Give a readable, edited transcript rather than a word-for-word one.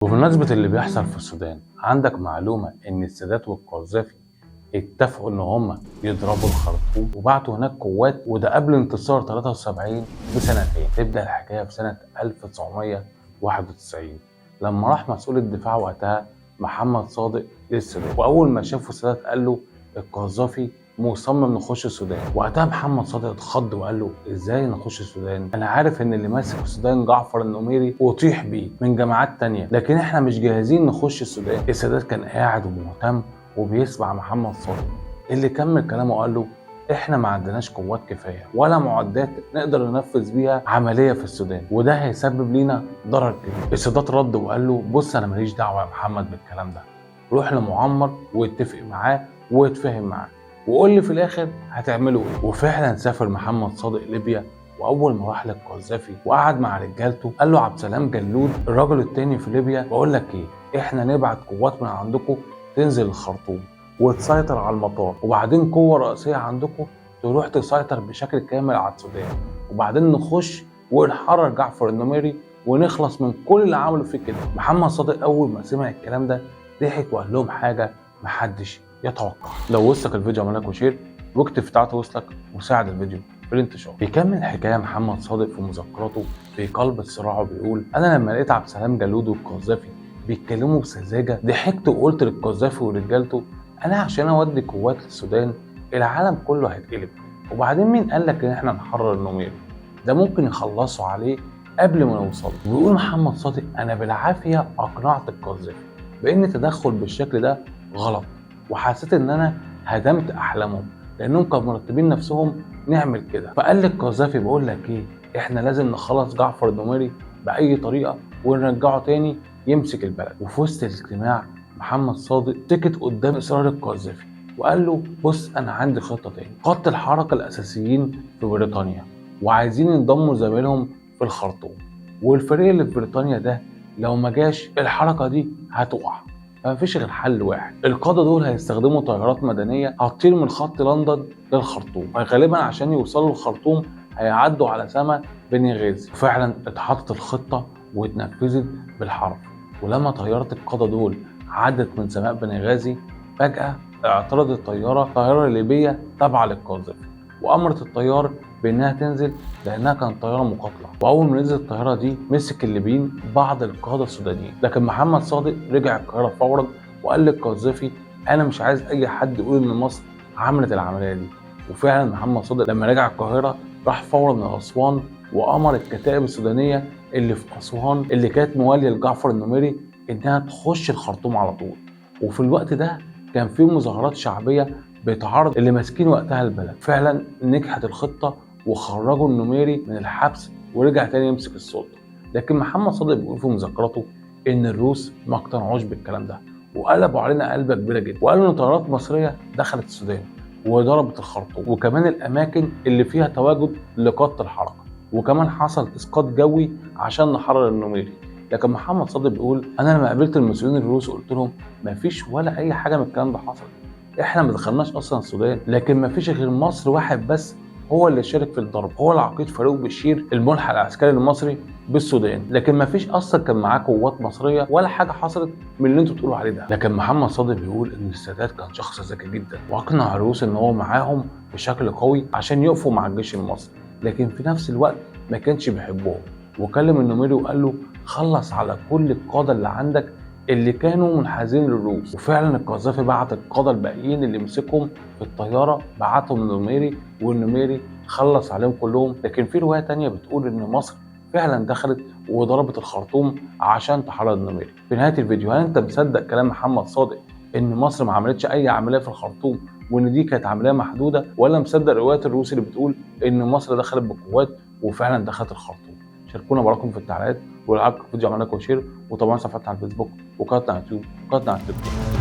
بمناسبة اللي بيحصل في السودان، عندك معلومة إن السادات والقذافي اتفقوا إن هما يضربوا الخرطوم وبعتوا هناك قوات، وده قبل انتصار 73 بسنتين. تبدأ الحكاية في سنة 1991 لما راح مسؤول الدفاع وقتها محمد صادق للسودان، وأول ما شافه السادات قال له القذافي مصمم نخش السودان. وقتها محمد صادق اتخض وقال له ازاي نخش السودان؟ انا عارف ان اللي ماسك السودان جعفر النميري وطيح بيه من جماعات تانية، لكن احنا مش جاهزين نخش السودان. السادات كان قاعد ومهتم وبيسمع محمد صادق اللي كمل كلامه وقال له احنا ما عندناش قوات كفاية ولا معدات نقدر ننفذ بيها عملية في السودان، وده هيسبب لينا ضرر كبير. السادات رد وقال له بص انا ماليش دعوه يا محمد بالكلام ده، روح لمعمر واتفق معاه واتفاهم معاه وقول لي في الاخر هتعملوا ايه. وفعلا سافر محمد صادق ليبيا، واول ما راح للقذافي وقعد مع رجالته قال له عبد السلام جلود الراجل التاني في ليبيا، بقول لك ايه، احنا نبعت قوات من عندكم تنزل الخرطوم وتسيطر على المطار، وبعدين قوة رئيسية عندكم تروح تسيطر بشكل كامل على السودان، وبعدين نخش ونحرر جعفر النميري ونخلص من كل اللي عملوا فيه كده. محمد صادق اول ما سمع الكلام ده ضحك وقال لهم حاجة محدش يتوقع. لو وصلك الفيديو اعمل like و share واكتب في تعليق وصلك وساعد الفيديو في الانتشار. بيكمل الحكاية محمد صادق في مذكراته في قلب الصراع وبيقول انا لما لقيت عبد السلام جلود والقذافي بيتكلموا بسذاجه ضحكت وقلت للقذافي ورجالته انا عشان اودي قوات للسودان العالم كله هيتقلب، وبعدين مين قال لك ان احنا نحرر النميري؟ ده ممكن يخلصوا عليه قبل ما نوصل. وبيقول محمد صادق انا بالعافية اقنعت القذافي بان التدخل بالشكل ده غلط، وحسيت ان انا هدمت احلامهم لانهم كانوا مرتبين نفسهم نعمل كده. فقال للقذافي بقول لك ايه، احنا لازم نخلص جعفر النميري باي طريقه ونرجعه تاني يمسك البلد. وفي وسط الاجتماع محمد صادق سكت قدام اصرار القذافي وقال له بص انا عندي خطه تاني، قادة الحركة الاساسيين في بريطانيا وعايزين ينضموا زمايلهم في الخرطوم، والفريق اللي في بريطانيا ده لو ما جاش الحركة دي هتقع، فمفيش غير حل واحد، القادة دول هيستخدموا طيارات مدنية هتطير من خط لندن للخرطوم، غالبا عشان يوصلوا الخرطوم هيعدوا على سما بنغازي. وفعلا اتحطت الخطة واتنفذت بالحرف، ولما طيارة القادة دول عدت من سماء بنغازي فجأة اعترضت الطيارة طيارة ليبية تابعة للقذافي، وأمرت الطيار بأنها تنزل لأنها كانت طيارة مقاتلة. وأول ما نزلت الطيارة دي مسك الليبيين بعض القادة السودانيين، لكن محمد صادق رجع القاهرة فورا وقال للقذافي أنا مش عايز أي حد يقول إن مصر عملت العملية دي. وفعلا محمد صادق لما رجع القاهرة راح فورا لأسوان وأمر الكتائب السودانية اللي في أسوان اللي كانت موالية لجعفر النميري إنها تخش الخرطوم على طول. وفي الوقت ده كان في مظاهرات شعبية بتعارض اللي ماسكين وقتها البلد. فعلا نجحت الخطة وخرجوا النميري من الحبس ورجع تاني يمسك السلطة. لكن محمد صادق بيقول في مذكراته إن الروس ما اقتنعوش بالكلام ده وقلبوا علينا قلبة كبيرة جدا، وقالوا إن طيارات مصرية دخلت السودان وضربت الخرطوم وكمان الأماكن اللي فيها تواجد لقادة الحركة، وكمان حصل إسقاط جوي عشان نحرر النميري. لكن محمد صادق بيقول أنا لما قابلت المسؤولين الروس قلت لهم مفيش ولا أي حاجة من الكلام ده حصل، إحنا ما دخلناش أصلا السودان، لكن مفيش غير مصر واحد بس هو اللي شارك في الضرب، هو العقيد فاروق بشير الملحق العسكري المصري بالسودان، لكن مفيش اصلا كان معاه قوات مصرية ولا حاجة حصلت من اللي انتوا بتقولوا عليه ده. لكن محمد صادق بيقول ان السادات كان شخص ذكي جدا واقنع الروس ان هو معاهم بشكل قوي عشان يقفوا مع الجيش المصري، لكن في نفس الوقت ما كانش بيحبهم، وكلم النميري وقال له خلص على كل القادة اللي عندك اللي كانوا منحازين للروس. وفعلا القذافي بعت القادة الباقيين اللي مسكهم في الطيارة بعتهم للنميري، والنميري خلص عليهم كلهم. لكن في رواية تانية بتقول ان مصر فعلا دخلت وضربت الخرطوم عشان تحرر النميري. في نهاية الفيديو، هل انت مصدق كلام محمد صادق ان مصر ما عملتش اي عملية في الخرطوم وان دي كانت عملية محدودة، ولا مصدق رواية الروس اللي بتقول ان مصر دخلت بالقوات وفعلا دخلت الخرطوم؟ شاركونا براكم في التعليقات، ولو عجبك الفيديو اعمل like و share، وطبعا صفحتنا على الفيسبوك وقناتنا على اليوتيوب وقناتنا على التيك توك.